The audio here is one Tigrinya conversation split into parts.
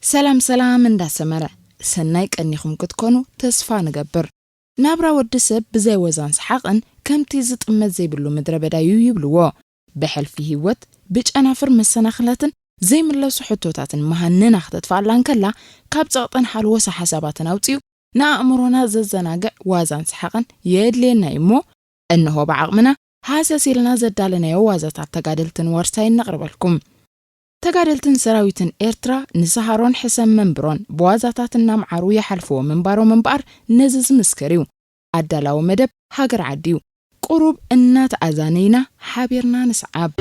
ሰላም ሰላም እንዳሰመረ፣ ሰናይ ቀኒኹም ክትኮኑ ተስፋ ንገብር። ናብራ ወዲ ሰብ ብዘይ ወዛን ሰሓቕን ከምቲ ዝጥመት ዘይብሉ ምድረ በዳ እዩ ይብልዎ። ብሕልፊ ህይወት፣ ብጨናፍር መሰናኽላትን ዘይምለሱ ሕቶታትን መሃነና ክተጥፍኣላ እንከላ፣ ካብ ጸቕጥን ሓልወሳ ሓሳባትን ኣውጺኡ ንኣእምሮና ዘዘናግዕ ዋዛን ሰሓቕን የድልየና እዩ እሞ፣ እንሆ ብዓቕምና ሃሰስ ኢልና ዘዳለናዮ ዋዛታት ተጋደልትን ዋርሳይን ነቕርበልኩም። ተጋደልትን ሰራዊትን ኤርትራ ንሳሃሮን ሕሰም መንብሮን ብዋዛታት እናምዓሩ ይሓልፍዎ ምንባሮም እምበኣር ነዚ ዝምስክር እዩ። ኣዳላዊ መደብ ሃገር ዓዲ እዩ። ቁሩብ እናተኣዛነይና ሓቢርና ንስዓብ።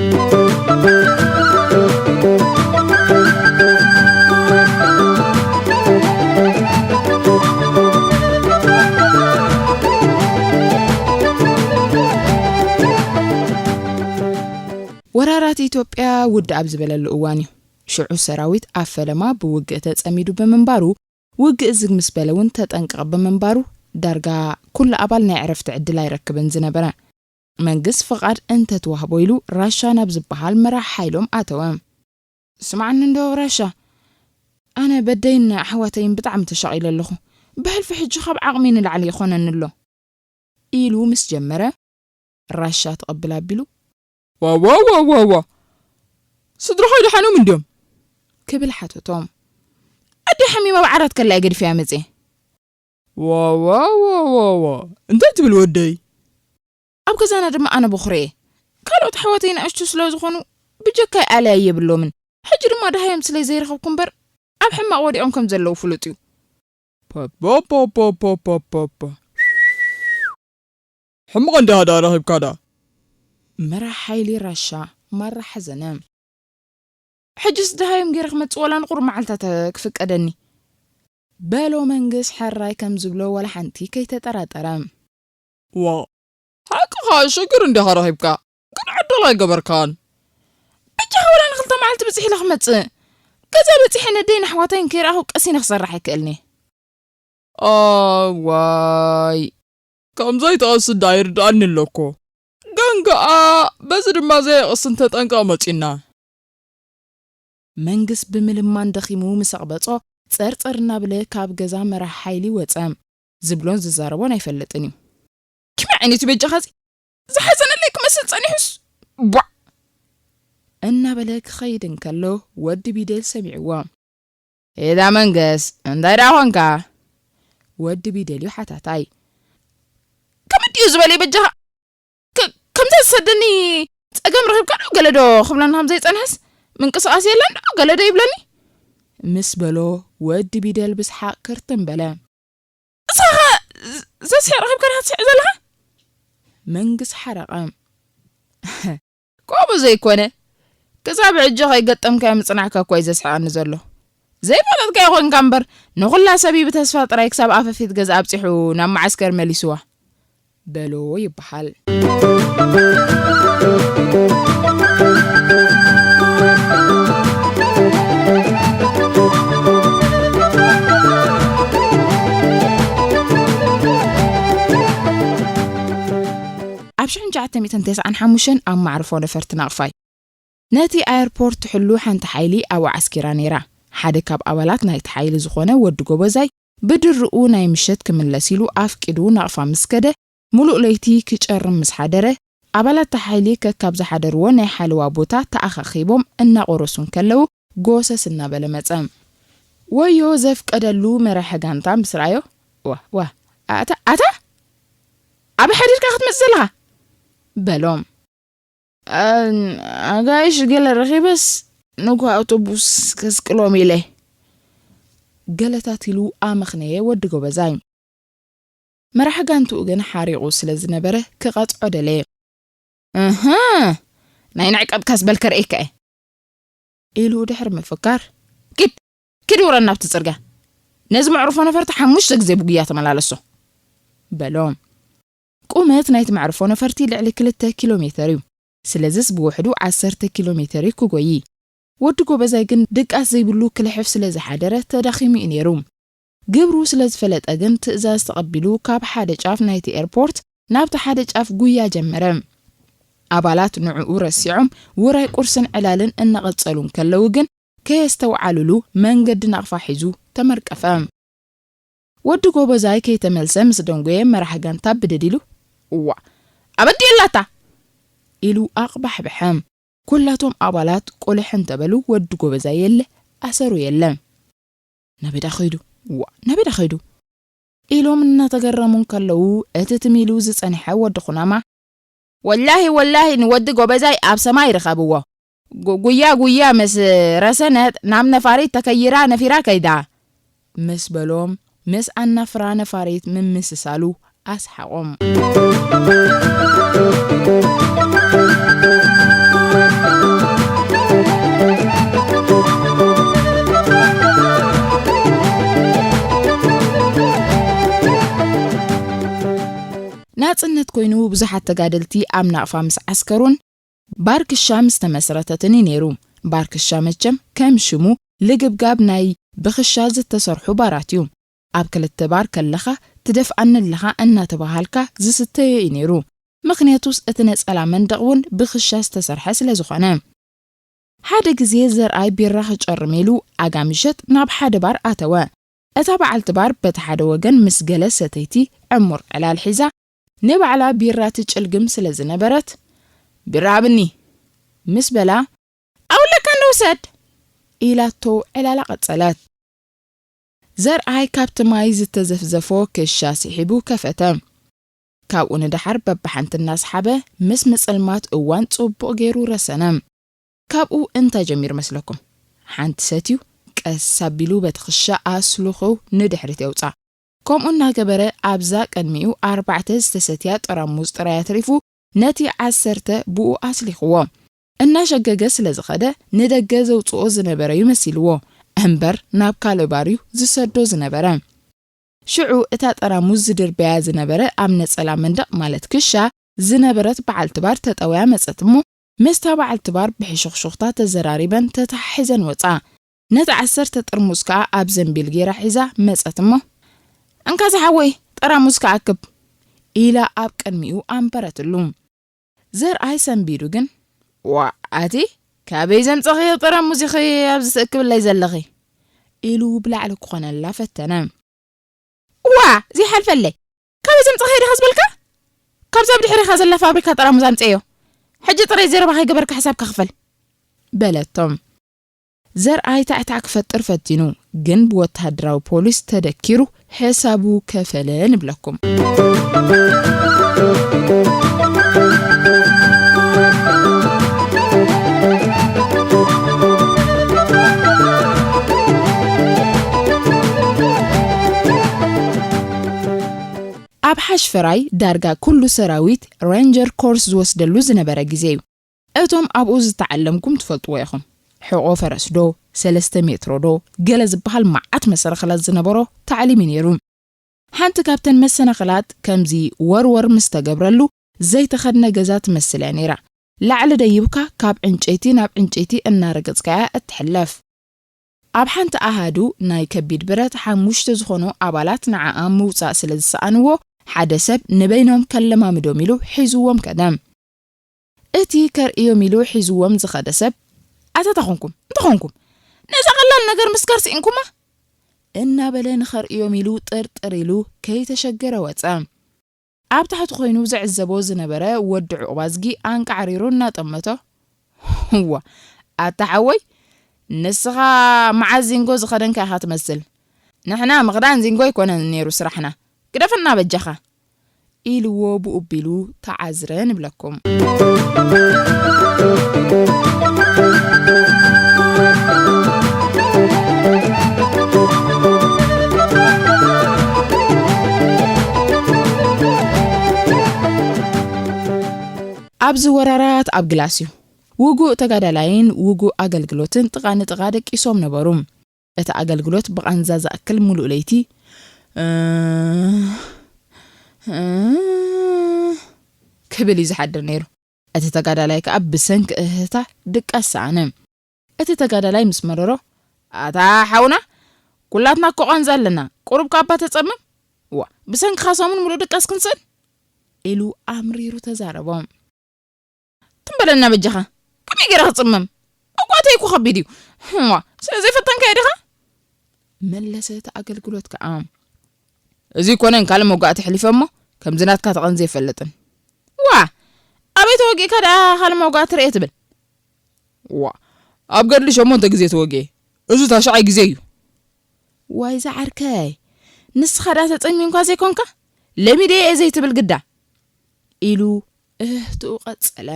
ወራራት ኢትዮጵያ ውድእ ኣብ ዝበለሉ እዋን እዩ። ሽዑ ሰራዊት ኣብ ፈለማ ብውግእ ተጸሚዱ ብምንባሩ፣ ውግእ ዝግ ምስ በለ እውን ተጠንቀቕ ብምንባሩ፣ ዳርጋ ኩሉ ኣባል ናይ ዕረፍቲ ዕድል ኣይረክብን ዝነበረ። መንግስት ፍቓድ እንተትዋህቦ ኢሉ ራሻ ናብ ዝበሃል መራሕ ሓይሎም ኣተወ። ስምዓኒ እንዶ ራሻ፣ ኣነ በደይን ኣሕዋተይን ብጣዕሚ ተሻቒለ ኣለኹ። ብሕልፊ ሕጂ ካብ ዓቕሚ ንላዕሊ ይኾነኒ ኣሎ። ኢሉ ምስ ጀመረ፣ ራሻ ትቕብል ኣቢሉ፣ "ዋዋዋዋዋ! ስድራኻ ደሓኖም እንድዮም?" ክብል ሓተቶም። ኣደ ሓሚማ ብዓራት ከላ እየ ገዲፈያ መጽየ። "ዋዋዋዋዋ! እንታይ ትብል ወደይ?" ኣብ ገዛና ድማ ኣነ በኹሪ እየ። ካልኦት ኣሕዋተይ ንኣሽቱ ስለ ዝኾኑ ብጀካይ ኣልያ የብሎምን። ሕጂ ድማ ደሃዮም ስለ ዘይረኸብኩ እምበር ኣብ ሕማቕ ወዲቖም ከም ዘለዉ ፍሉጥ እዩ። ፓፓፓፓፓፓፓ። ሕማቕ እንድያ ደኣ ረኺብካ ደኣ። መራሕ ሓይሊ ራሻ ማራ ሓዘነ። ሕጅስ ደሃዮም ገይረ ክመጽእ ዋላ ንቑሩብ መዓልታት ክፍቀደኒ። በሎ መንግስ ሕራይ ከም ዝብሎ ዋላ ሓንቲ ከይተጠራጠረ። ዋ፣ ሓቅኻ ሽግር እንዲኻ ረኺብካ፣ ግን ዕድል ኣይገበርካን። በጃኻ ዋላ ንኽልተ መዓልቲ ብጽሕ ኢለ ክመጽእ። ገዛ በጺሐ ነደይን ኣሕዋተይን ከይረኣኹ ቀስ ኢለ ክሰርሕ ኣይክእልኒ። ኣዋይ፣ ከም ዘይትቐስድ ደኣ ይርድኣኒ ኣሎ እኮ። ግን ከኣ በዚ ድማ ዘየቕስን ተጠንቀቕ መጺና። መንግስ ብምልማን ደኺሙ ምስ ኣቕበጾ፣ ጸርጸር እናበለ ካብ ገዛ መራሕ ሓይሊ ወጸ። ዝብሎን ዝዛረቦን ኣይፈልጥን እዩ። ከመይ ዓይነቱ በጃኻ እዚ? ዝሓዘነለይ ክመስል ጸኒሑስ፣ ቧዕ! እናበለ ክኸይድ እንከሎ፣ ወዲ ቢደል ሰሚዕዎ። "ኤዳ መንግስ፣ እንታይ ደኣ ኾንካ?" ወዲ ቢደል እዩ ሓታታይ። "ከመይ ድዩ ዝበለ በጃኻ? ከ-፣ ከምዛ ዝሰደኒ ጸገም ረኺብካ ዶ ገለ ዶ ክብለኒ ከም ዘይጸንሐስ፣ ምንቅስቓስ የለን ዶ ገለ ዶ ይብለኒ?" ምስ በሎ፣ ወዲ ቢደል ብስሓቕ ክርትም በለ። "ንስኻ ኸ ዝ-፣ ዘስሕቕ ረኺብካ ዲኻ ትስሕቕ ዘለኻ?" መንግስ ሓረቐ። "ከምኡ ዘይኮነ፣ ክሳብ ሕጂ ከይገጠምካዮ ምጽናሕካ እኮ እዩ ዘስሕቐኒ ዘሎ። ዘይፈለጥካዮ ኮንካ እምበር፣ ንኹላ ሰቢቡ ተስፋ ጥራይ ክሳብ ኣፈፊት ገዛ ኣብጺሑ ናብ መዓስከር መሊስዋ" በሎ ይበሃል። ኣብ ሽሕን ትሽዓተ ሚእትን ተስዓን ሓሙሽተን ኣብ መዕርፎ ነፈርቲ ናቕፋይ፣ ነቲ ኣየርፖርት ትሕሉ ሓንቲ ሓይሊ ኣብኡ ዓስኪራ ነይራ። ሓደ ካብ ኣባላት ናይቲ ሓይሊ ዝኾነ ወዲ ጎበዛይ፣ ብድርኡ ናይ ምሸት ክምለስ ኢሉ ኣፍቂዱ ናቕፋ ምስ ከደ፣ ምሉእ ለይቲ ክጨርም ምስ ሓደረ፣ ኣባላት እቲ ሓይሊ ከካብ ዝሓደርዎ ናይ ሓለዋ ቦታ ተኣኻኺቦም እናቖረሱ እንከለዉ፣ ጎሰስ እናበለ መጸ። ወዮ ዘፍቀደሉ መራሒ ጋንታ ምስ ረኣዮ፣ "ዋ፣ ዋ፣ ኣታ፣ ኣታ? ኣበይ ሓዲርካ ክትመጽእ ዘለኻ?" በሎም። "ኣን-፣ ኣጋይሽ ገለ ረኺበስ ንግሆ ኣውቶቡስ ከስቅሎም ኢለ" ገለታት ኢሉ ኣመኽነየ ወዲ ጎበዛይ። መራሕ ጋንትኡ ግን ሓሪቑ ስለ ዝነበረ ክቐጽዖ ደለየ። "እህ፣ ናይ ንዕቀትካስ በል ከርእየካ እየ" ኢሉ ድሕሪ ምፍካር፣ "ኪድ፣ ኪድ ውረድ ናብቲ ጽርግያ። ነዚ መዕርፎ ነፈርቲ ሓሙሽተ ግዜ ብጉያ ተመላለሶ" በሎ። ቁመት ናይቲ መዕርፎ ነፈርቲ ልዕሊ ክልተ ኪሎ ሜተር እዩ። ስለዚስ ብውሕዱ ዓሰርተ ኪሎ ሜተር እዩ ክጎዪ። ወዲ ጎበዛይ ግን ድቃስ ዘይብሉ ክልሕፍ ስለ ዝሓደረ ተዳኺሙ እዩ ነይሩ። ግብሩ ስለ ዝፈለጠ ግን ትእዛዝ ተቐቢሉ ካብ ሓደ ጫፍ ናይቲ ኤርፖርት ናብቲ ሓደ ጫፍ ጉያ ጀመረ። ኣባላት ንዕኡ ረሲዖም ውራይ ቁርስን ዕላልን እናቐጸሉ እንከለዉ ግን ከየስተውዓሉሉ መንገዲ ናቕፋ ሒዙ ተመርቀፈ። ወዲ ጎበዛይ ከይተመልሰ ምስ ደንጎየ መራሕ ጋንታ ብድድ ኢሉ፣ "እዋ፣ ኣበዲ የላታ!" ኢሉ ኣቕባሕብሐ። ኩላቶም ኣባላት ቁልሕ እንተበሉ ወዲ ጎበዛይ የለ፣ ኣሰሩ የለ። "ናበይ ደኣ ኸይዱ? እዋ፣ ናበይ ደኣ ኸይዱ?" ኢሎም እናተገረሙ እንከለዉ፣ እቲ ትም ኢሉ ዝጸንሐ ወዲ ኩናማ፣ "ወላሂ፣ ወላሂ፣ ንወዲ ጎበዛይ ኣብ ሰማይ ርኸብዎ። ጉ-፣ ጉያ፣ ጉያ ምስ ረሰነት ናብ ነፋሪት ተከይራ ነፊራ ከይዳ" ምስ በሎም፣ ምስ ኣናፍራ ነፋሪት ምምስሳሉ ኣስሓቖም። ናጽነት ኮይኑ ብዙሓት ተጋደልቲ ኣብ ናቕፋ ምስ ዓስከሩን ባር ክሻ ምስ ተመስረተትን እዩ ነይሩ። ባር ክሻ መቸም ከም ሽሙ ልግብጋብ ናይ ብክሻ ዝተሰርሑ ባራት እዩ። ኣብ ክልተ ባር ከለኻ ትደፍኣኒ ኣለኻ እናተባሃልካ ዝስተዮ እዩ ነይሩ። ምኽንያቱስ እቲ ነጸላ መንደቕ እውን ብክሻ ዝተሰርሐ ስለ ዝኾነ። ሓደ ግዜ ዘርኣይ ቢራ ክጨርም ኢሉ ኣጋ ምሸት ናብ ሓደ ባር ኣተወ። እታ በዓልቲ ባር በቲ ሓደ ወገን ምስ ገለ ሰተይቲ ዕሙር ዕላል ሒዛ፣ ንባዕላ ቢራ ትጭልግም ስለ ዝነበረት፣ "ቢራ ሃብኒ" ምስ በላ፣ "ኣውለካ እንዶ ውሰድ" ኢላቶ ዕላላ ቀጸለት። ዘርኣይ ካብቲ ማይ ዝተዘፍዘፎ ክሻ ስሒቡ ከፈተ። ካብኡ ንደሓር በብሓንቲ እናሰሓበ ምስ ምጽልማት እዋን ጽቡቕ ገይሩ ረሰነ። ካብኡ እንታይ ጀሚሩ መስለኩም? ሓንቲ ሰትዩ ቀስ ኣቢሉ በቲ ክሻ ኣስሉኹ ንድሕሪት የውጻ። ከምኡ እናገበረ ኣብዛ ቅድሚኡ ኣርባዕተ ዝተሰትያ ጠራሙዝ ጥራይ ኣትሪፉ ነቲ ዓሰርተ ብኡ ኣስሊኽዎ። እናሸገገ ስለ ዝኸደ ንደገ ዘውጽኦ ዝነበረ እዩ መሲልዎ። እምበር ናብ ካልእ ባር እዩ ዝሰዶ ዝነበረ። ሽዑ እታ ጠራሙዝ ዝድርበያ ዝነበረ ኣብ ነጸላ መንደቕ ማለት ክሻ ዝነበረት በዓልቲ ባር ተጠውያ መጸት እሞ ምስታ በዓልቲ ባር ብሕሹኽሹኽታ ተዘራሪበን ተተሓሒዘን ወጻ። ነቲ ዓሰርተ ጥርሙዝ ከኣ ኣብ ዘንቢል ገይራ ሒዛ መጸት እሞ፣ "እንካ ዝሓወይ ጠራሙዝ ከኣክብ" ኢላ ኣብ ቅድሚኡ ኣንበረትሉ። ዘርኣይ ሰንቢዱ ግን፣ "ዋእ ኣቲ፣ ካበይ ዘምጸኽዮ ጠራሙዝ ኢኺ ኣብዚ ትእክብለይ ዘለኺ?" ኢሉ ብላዕሊ ክኾነላ ፈተነ። "እዋ፣ ዘይሓልፈለይ። ካበይ ዘምጸኽዮ ዲኻ ዝበልካ? ካብዛ ብድሕሪኻ ዘላ ፋብሪካ ጠራሙዝ ኣምጸዮ። ሕጂ ጥራይ ዘረባ ከይገበርካ ሕሳብካ ክፈል" በለቶም። ዘርኣይ ታዕታዕ ክፈጥር ፈቲኑ፣ ግን ብወተሃደራዊ ፖሊስ ተደኪሩ ሕሳቡ ከፈለ ንብለኩም። ኣብ ሓሽፈራይ ዳርጋ ኩሉ ሰራዊት ሬንጀር ኮርስ ዝወስደሉ ዝነበረ ግዜ እዩ። እቶም ኣብኡ ዝተዓለምኩም ትፈልጥዎ ኢኹም። ሕቖ ፈረስ ዶ፣ ሰለስተ ሜትሮ ዶ፣ ገለ ዝበሃል መዓት መሰረኸላት ዝነበሮ ታዕሊም እዩ ነይሩ። ሓንቲ ካብተን መሰናኽላት ከምዚ ወርወር ምስ ተገብረሉ ዘይተኸድነ ገዛ ትመስል እያ ነይራ። ላዕሊ ደይብካ ካብ ዕንጨይቲ ናብ ዕንጨይቲ እናረገጽካያ እትሕለፍ። ኣብ ሓንቲ ኣሃዱ ናይ ከቢድ ብረት ሓሙሽተ ዝኾኑ ኣባላት ንዓኣ ምውጻእ ስለ ዝሰኣንዎ፣ ሓደ ሰብ ንበይኖም ከለማምዶም ኢሉ ሒዝዎም ከደ። እቲ ከርእዮም ኢሉ ሒዝዎም ዝኸደ ሰብ፣ "ኣታ እንታይ ኾንኩም? እንታይ ኾንኩም? ነዛ ቀላል ነገር ምስጋር ስኢንኩማ?" እናበለ ንኸርእዮም ኢሉ ጥርጥር ኢሉ ከይተሸገረ ወጸ። ኣብ ታሕቲ ኮይኑ ዝዕዘቦ ዝነበረ ወዲ ዑቕባዝጊ ኣንቃዕሪሩ እናጠመቶ፣ "እዋ፣ ኣታ ሓወይ፣ ንስኻ መዓዝ ዚንጎ ዝኸደንካ ኢኻ ትመስል። ንሕና ምኽዳን ዚንጎ ኣይኮነን ነይሩ ስራሕና። ግደፈና በጃኻ" ኢልዎ ብኡ ኣቢሉ ተዓዝረ ንብለኩም። ኣብዚ ወራራት ኣብ ግላስ እዩ። ውጉእ ተጋዳላይን ውጉእ ኣገልግሎትን ጥቓ ንጥቓ ደቂሶም ነበሩ። እቲ ኣገልግሎት ብቓንዛ ዝኣክል ሙሉእ ለይቲ፣ እ፣ እ፣ ክብል እዩ ዝሓድር ነይሩ። እቲ ተጋዳላይ ከኣ ብሰንኪ እህህታ ድቃስ ሰኣነ። እቲ ተጋዳላይ ምስ መረሮ፣ "ኣታ ሓውና፣ ኩላትና እኮ ቃንዛ ኣለና፣ ቁሩብ ካባ ተጸምም? ዋ፣ ብሰንክኻ ሰሙን ሙሉእ ድቃስ ክንስእን?" ኢሉ ኣምሪሩ ተዛረቦ። "ትም በለና በጃኻ፣ ከመይ ገይረ ክጽመም? መጓእተይ እኮ ከቢድ እዩ። እዋ፣ ስለ ዘይፈተንካዮ ዲኻ? መለሰ እቲ ኣገልግሎት ከኣ። እዚ ይኮነን ካልእ መጓእቲ ሕሊፈ እሞ፣ ከምዚ ናትካ ተቐንዘ ይፈልጥን። ዋ፣ ኣበይ ተወጊእካ ደኣ ካልእ መጓእቲ ርእየ ትብል? ዋ፣ ኣብ ገድሊ ሸሞንተ ግዜ ተወጊኤ። እዚ ታሽዓይ ግዜ እዩ። ዋይ ዝዓርከይ፣ ንስኻ ደኣ ተጸሚምካ ዘይኮንካ? ለሚደየ እየ ዘይትብል ግዳ። ኢሉ እህትኡ ቀጸለ።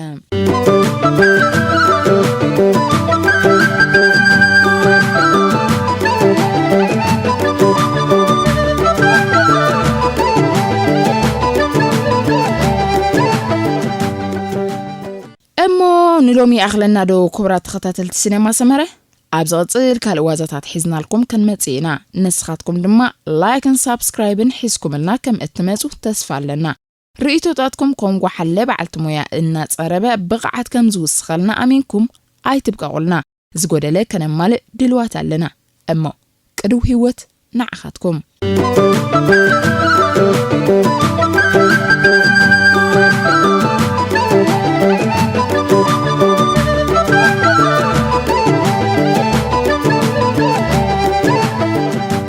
እሞ ንሎሚ ይኣኽለና ዶ ክቡራት ተኸታተልቲ ሲኔማ ሰመረ? ኣብ ዝቕጽል ካልእ ዋዛታት ሒዝናልኩም ክንመጽእ ኢና። ንስኻትኩም ድማ ላይክን ሳብስክራይብን ሒዝኩምልና ከም እትመጹ ተስፋ ኣለና። ርእይቶታትኩም ኮንጎ ሓለ በዓልቲ ሞያ እናጸረበ ብቕዓት ከም ዝውስኸልና ኣሚንኩም ኣይትብቀቑልና። ዝጎደለ ከነማልእ ድልዋት ኣለና። እሞ ቅድው ህይወት ንዓኻትኩም።